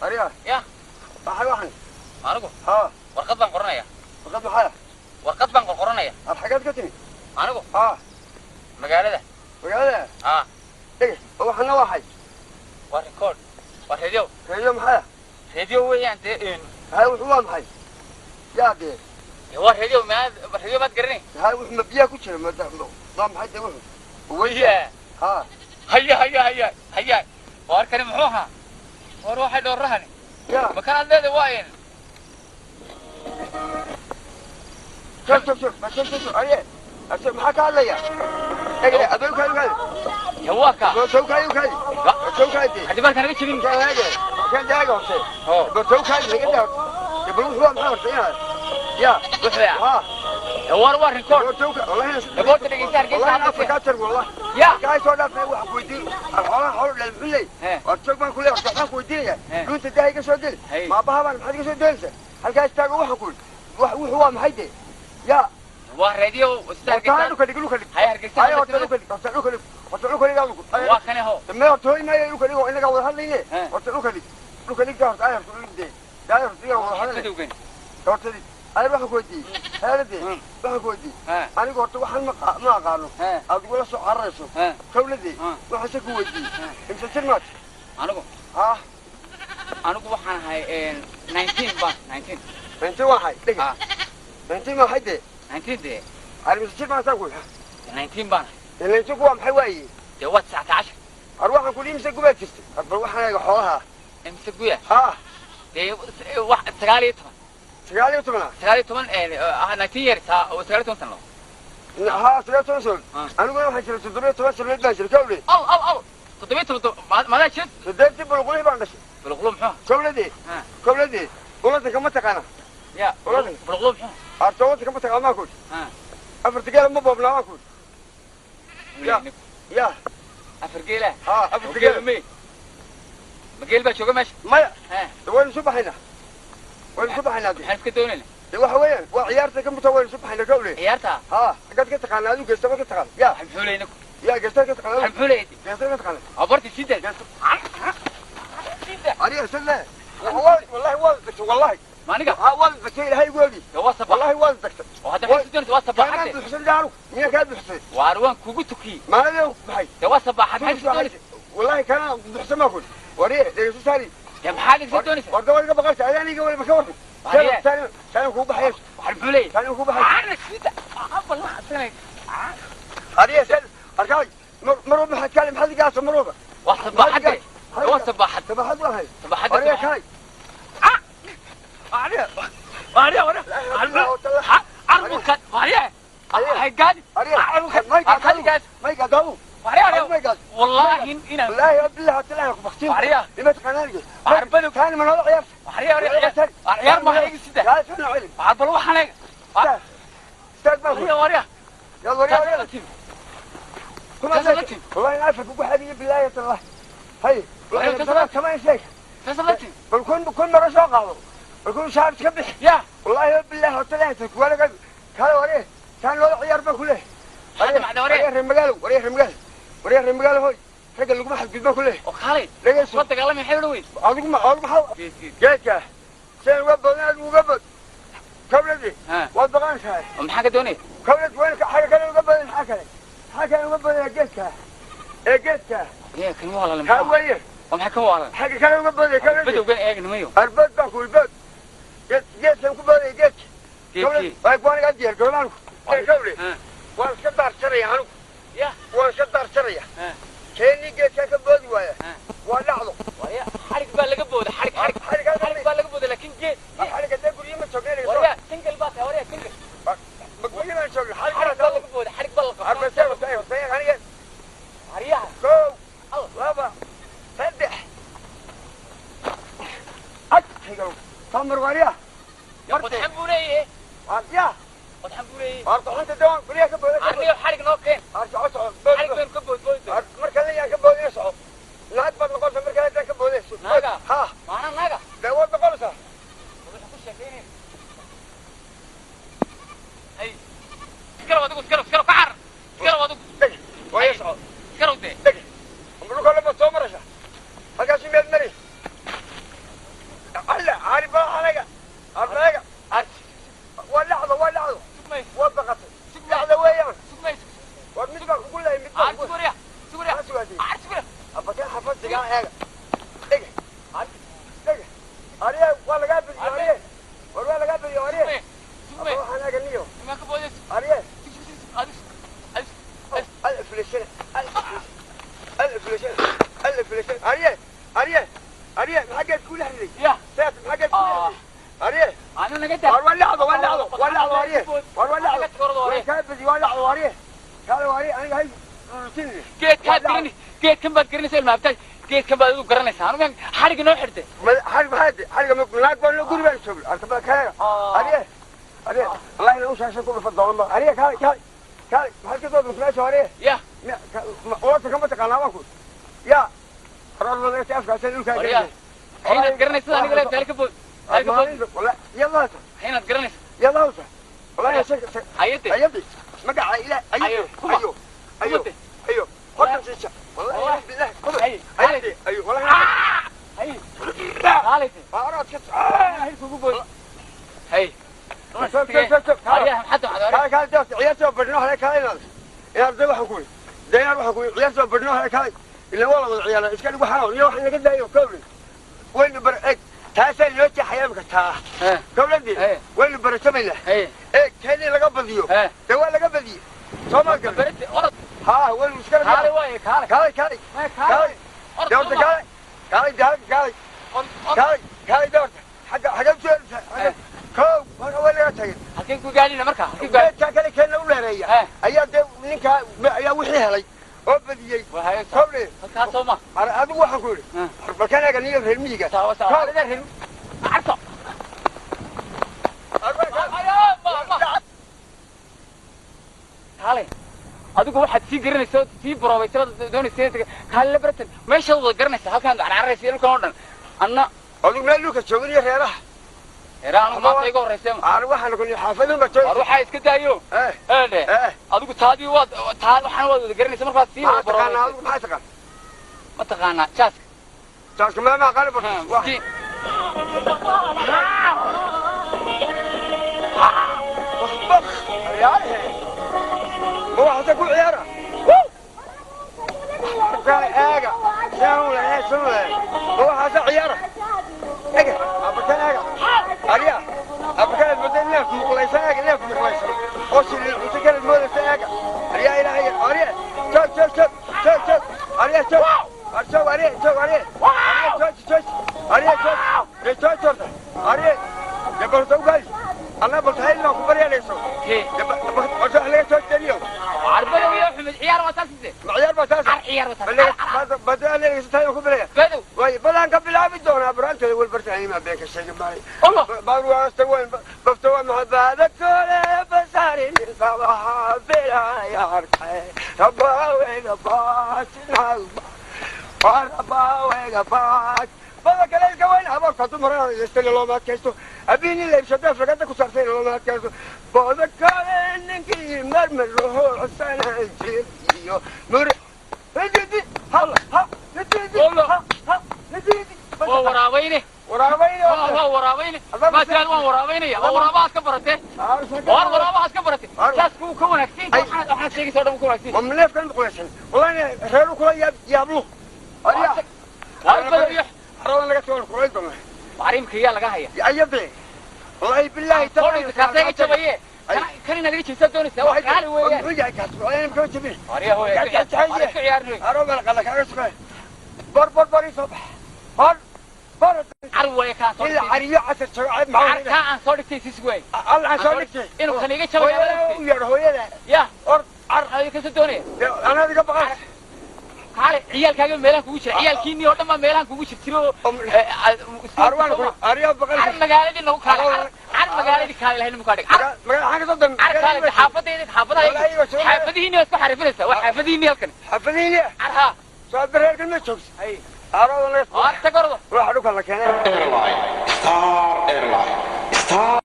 Ariga. Ya. Maxay waxan? Anigu? Haa. Warqad baan qoranaya. Warqad maxaa? Warqad baan qorqoranaya. Aad xaggeed ka timi? Anigu? Haa. Magaalada. Magaalada? Haa. Dhege, oo waxana waxay? Waa record, waa radio. Radio maxaa? Radio weeyaan dee. Maxay wuxuu waa maxay? Yaa dee. Dee waa radio, maad radio maad garanay. Maxay wuxuu ma biyaa ku jira ma waa maxay dee wuxuu? Waya. Haa. Haya haya haya haya, waar kani muxuu ahaa? War waxay dhoorahani. Ya. Makaan aad leedahay waa in. Joog joog joog, ma joog joog joog, ariye. Ase maxaa ka hadlaya? Dhege, adoo kaadi kaadi. Ya waa ka. Bal kaadi kaadi. Joog kaadi. Haddii baalka naga jebin. Kaadi. Kan daaga horte. Oo. Bal joog kaadi laga daa. Ya bal wuxuu waa maxay horte inaad? Ya. Wuxuu yaa. Haa. Ya waar waa record. Bal joog wallahi. Record dhegeysta Hargeysa Wallahi hadda. Afrika tar wallahi. Ya. Kaay soo dhaafay wax ku weydiin. Xoolaha xoolo dhalay muxuu leeyahay? He. War joog baan ku leeyahay, waxaan ku weydiinayaa. He. Dhuunta daahay ka soo geli. Hey. Ma aabbaha baan maxaad ka soo gelaysaa? Halkaas taago waxaan ku yidhi. Wax wuxuu waa maxay dee? Ya. Waa radio sida Horta Hargeysa. dhulka dhig, dhulka dhig. Haya Hargeysa. Haya horta dhulka dhig, horta dhulka dhig. Horta dhulka dhig adigu. Waa kani ho. Ma horta hooy maayo dhulka dhig oo inaga wada hadlayne. He. Horta dhulka dhig. Dhulka dhig horta ay horta dhig dee. Daay horta iyaga wada hadlayne. Madowgan. Horta dhig. Ay waxaan ku weydiiyey. Heeladee. Waxaan ku weydiiyey. Ha. Anigu horta waxaan ma aqaano. Ha. Aad igula soo cararayso. Ha. Kawladee. Ha. Waxaan se ku weydiiyey. Imse jir maad? Anigu. Haa. Anigu waxaan ahay 19 baan 19. Inti waa hay. Dhig. Ha. Inti ma hay dee. 19 dee. Arrin jir baan saan ku yidhi. 19 baan ahay. Ileen ku waa maxay waaye? Dee waa 19. Ar waxaan ku dhiimse gubaad jirtay. Ar bal waxaan eega xoolaha. Imse guya. Haa. Dee wax 19. 19 ah. 19 19 years oo 19 sano. Haa, 19 sano. Ah. Aniguna waxaan jiray 17 sano baan jiray kawle. Aw aw aw. 17 madaa jir. Sideetii bulqulihii baan dhashay. Bulqulu muxuu? Kawladee. Ha. Kawladee. Uladanka ma taqaana. Ya. Walaal. Bulqulu muxuu? Arta wadanka ma taqaana maa kuuri. Ha. Afarta geela ma boobnaa maa kuuri. Ya. Ya. Afar geela. Haa, afarta Geel geela. me. Ma geel baa jooga meesha? Maya. Ha. De waynu isu baxaynaa. Waynu isu baxaynaa dee. Maxaan iska doonaynaa? De waxa weeyaan waa ciyaarta ka mid ah waynu isu baxaynaa kawle. Ciyaarta. Haa, xaggaad ka taqaanaa adigu geestama ka taqaan. Ya. Waxaan muxuu leeyahay? Ya geestaad ka taqaanaa. Waxaan muxuu leeyahay? Geestaad ka taqaanaa. Abarti sida. Geesta. Sida. Adiga isla. Wallahi wallahi waa dagtay wallahi. Ma aniga? Haa, waa dagtay ilaahay igu ogi. Dee waa sabax. Wallahi waa dagtay. Oo hadda maxay doonaysaa waa Kaanaan sabaxad. buuxsan daaru. Miyaa kaa buuxsay? Waar waan kugu tukiyey. Maaladii maxay? Dee waa sabaxad maxay doonaysaa? Wallahi kaanaan buuxsan maa kun. Wariye, dhegeyso saari. Dee maxaad iga doonaysaa? Warda waa iga baqaysa ayaan iga wali ka warran. Wariye. Saari saari kugu baxay. Waxaan muxuu leeyahay? Saari kugu baxay. Ana sida. Abba la xasanay. Ariye saari arkay. Mar walba maxaad kaali maxaad igaasa mar walba. Waa sabaxad. Dee waa sabaxad. Sabaxad waa hay. Sabaxad. Wariye kaay. Wariye. Wariye wariye. Arbuka wariye. Hay gaadi. Ariye. Arbuka. May gaad. Gaadi gaad. May gaad. Wariye wariye. May gaad. Wallahi inaan Wallahi billahi taala ku baqtiin. Wariye. Lima taqaanaa. Arbadu. Taani ma noo ciyaar. Wariye wariye. Ciyaar ma hayga sida. Yaa soo celi. Bal waxaan eeg. Istaag baan. Wariye wariye. يلا وريا وريا. كما كسر لتي. والله انا عارفك وحد بالله يا الله. هي وريا والله كسر كمان شيء. Tasalati. بل كن كل مرة شو قالوا بل كن شعب تكبح. Ya. والله بالله وتلاته ولا قد كان وريه كان ولا عيار بكله. Hadda macna waree. وريه رمقال وريه رمقال وريه رمقال هوي رجل لقمة حد قدام كله. Oo kaalay. لقيت Soo dagaalamay xeer weyn. adigu ma adigu ma geedka seen uga badan adigu uga bad kawladii. Ha. Waad baqanaysaa. Oo maxaa ka doonay? Kawlad weyn xagga kale uga badan maxaa kale maxaa kale uga badan geedka ee geedka. Yee kan waa la kaa weeye. Oo maxaa ka waalan? Xagga kale uga badan kawladii. Badowgan eeg nimayo. Arbad baan ku arbad geed geedkan ku badan geedka. Geedkii. Way kuwan iga diyaar garoobaanku ee kawle. Ha. Waan iska daarsanaya anigu. Ya. Waan iska daarsanaya. Ha. Keenii geedkan ka boodi waaya. Ha. Waa dhacdo. Wariye xarig baa laga booda xarig xarig. Xarig Xarig baa laga booda laakiin geed. Xariga dee guryo ma joogneen. Wariye single baa tahay wariye single. Ma guryo ma joogin Xarig xariga baa laga booda xarig baa la qabtaa. arbasee wasay wasay aniga. Wariyaha. Kow, laba, saddex. Agtayga tamar wariya. Ya qodxan buu leeyahay. Ya. Qodxan buu leeyahay. Ardaxanta dawaan guryaha ka booda. Arniyo xarig noo keen. Ar soco soco. Xarig baynu ka boodboodi. Marka la yaa ka boodaya soco. Naag baad noqonaysa marka la ka boodayso. Naaga? Ha. Maana naaga. Dee waad noqonaysaa. Wuxuu ku sheekeynaya. Hay. Iskarow adigu iskarow iskarow ka car. Iskarow adigu. Dheg waya soco. Iskarow dee. Dheg dhulka lama soo maraysa halkaasi meel mari. Arye, maxaa geed kula xiriiray? Ya. Saas maxaa geed kula xiriiray? Arye. Ana naga daa. War waa lacdo, waa lacdo, waa lacdo arye. War waa lacdo. Waa kaa badi, waa lacdo arye. Kaale arye, aniga hay rutin. Geedkaad garan, geedkan baad garanaysaa ilma abtaaj. Geedkan baad adigu garanaysaa. Anigu xadhigga noo xidhtay. Xarig maxaa de? Xariga ma naag baan loo guri baan joogay. Arka baa kaale. Arye. Arye, wallahi inaan u shaashay ku dhufa doonan ba. Arye, kaale, kaale. Kaale, maxaad ka soo dhuftay meesha arye? Ya. Oorta kama taqaanaa waan ku. Ya. Horar afkaasay dhulkaa Waryaa. Haynaad garanaysaa aniga leeb kaale ka bood. Kaale ka bood. Yallaa. Haynaad garanaysaa. Yallaa. Wallahi shak Hayade. Ayadi. Magaca ilaah ayo. Ayo. Ayo. Ayo. Horta siisa. Wallahi billahi. Ayadi. Ayo. Wallahi. Hay. Kaale. Horar ka. Hay kugu bood. Hay. Soo soo soo. Aryaha maxaad wacday? Kaale kaale jaas ciyaar soo badhno hore kaale inaad. Inaad dee waxaan ku yidhi. Dee waxaan ku yidhi ciyaar soo badhno hore kaale. Ilaa waa la wada ciyaara iska dhig waxaan iyo wax inaga daayo kowle. Waynu bar eg taasaa loo jeexayaa imika taa. Kowladii waynu barasamaynaa. Eeg keedii laga badiyo. Dee waa laga badiyey. Soo ma garan. Barate orod. Haa waynu iska Kaale waaye kaale. Kaale kaale. Kaale. Kaale. Dee kaale. Kaale dee kaale. Kaale kaale dee xagga xagga u jeedisa. Kow marka waa laga tagay. Halkeen ku gaadhina marka? Halkeen ku gaadhin? Geedkaa kale keena u dheereeya. Ayaa dee ninkaa ayaa wixii helay oo badiyey. Kowle. Halkaas soo ma. Adigu waxaan ku yidhi. Balkan eega niyo reer miyiga. Arko. Kaale. Adigu waxaad sii garanaysaa oo sii baroobaysaa doonaysaa kaale la baratan meeshaad wada garanaysaa halkaan carcaraysa dhulkan oo dhan anna adigu meel dhulka joogin iyo reeraha. Reeraha anigu maanta iga horreysay ma. Aan waxaan ku xaafadun ba joogin. War waxaa iska daayo. Ee. Adigu taadii waad taa waxaan waad wada garanaysaa markaad sii wada baroobaysaa. Adigu maxaa taqaan? Ma taqaanaa jaaska. Jaaska ma ma aqaan barto. Bak. Ciyaarahe. Ma waxaase ku ciyaara? Kaale eega. Saan leeyahay, saan leeyahay. Ma waxaase ciyaara? Eega, abakan eega. Ariya, abakan mooday neef muqlaysan eega, neef muqlaysan. Oo shilin cunto kale moodaysa eega. Ariya ilaahay, ariya. Joog, joog, joog, joog, joog. Ariya, joog. Joog, ariya, joog, ariya. Ariya, joog, joog. Ariya, joog. Dee joog, joog. Ariya. Dee balta u gaali. Allah balta hayl ku baryaanayso. Balta laga soo jeliyo. Arbada iyo xumid ciyaar waa taas sidee? Ciyaar baa taas. Ciyaar waa taas. Badda laga soo ku baraya. Badow. Way badan ka bilaabi doonaa baranta wal bartaan ma been ka sheegay maay. Allah. Baan waa astawaan bafta waa mahadada kale basaarin sabaha bila yarka. Rabba wayga baatin. Rabba wayga baat. Bada kale iska weyn habarka dumarada istaga looma adkaysto. Abiini la ibsada afrikada ku saartay looma adkaysto. Bada kale ninkii marmar ruuxu sanaan jir iyo mur. Hididi hal ha hididi ha ha hididi. Waa waraabayne. Waraabayne. Waa waraabayne. Ma tiraan waan waraabaynaya. Waa waraabahaad ka baratee. Waa waraabahaad ka baratee. Saas kuu ka wanaagsan. Waxaad sheegaysaa oo dhan ka wanaagsan. Ma neefkan muqlaysan. Wallahi reeru kula yaablu. Ariya. Arbada iyo Aradan laga soo kulay doona. Arrimka yaa laga haya. Ayade. Wallahi billahi taala. Kaasay jabaye. Kan inaad iga jeesaa doonaysaa wax qaali weeyaan. Wuxuu yahay kaas. Waa inaan ka jabin. Ariya hooyo. Iska ciyaarnay. Aradan qala kaaga sugay. Bar bar bar isoo bax. Bar bar. Ar way ka soo. Ila ariyo casar soo cad ma. Ka aan soo dhigtay sis way. Allah soo dhigtay. Inuu kan iga jabayo. U yar hooyada. Ya. Or ar ay ka soo doonaya. Anaa iga baqay. Kaale ciyaalkaaga meelaha kugu jira ciyaalkiinii oo dhan baa meelahan kugu jir jiro. Arwaan ku ariyo baqal. Ar magaaladii nagu kaale. Ar magaaladii kaale lahayn muka dhig. Magaala xagga soo dam. Ar kaale xaafadayda xaafadaha. Xaafadihiinii waa isku xariifinaysaa. Waa xaafadihiinii halkan. Xaafadihiinii. Ar ha. Soo dareerkan ma joogto. Hay. Arwaan la. Ar tagordo. Waxa dhulka la keenay. Airline. Star Airline. Star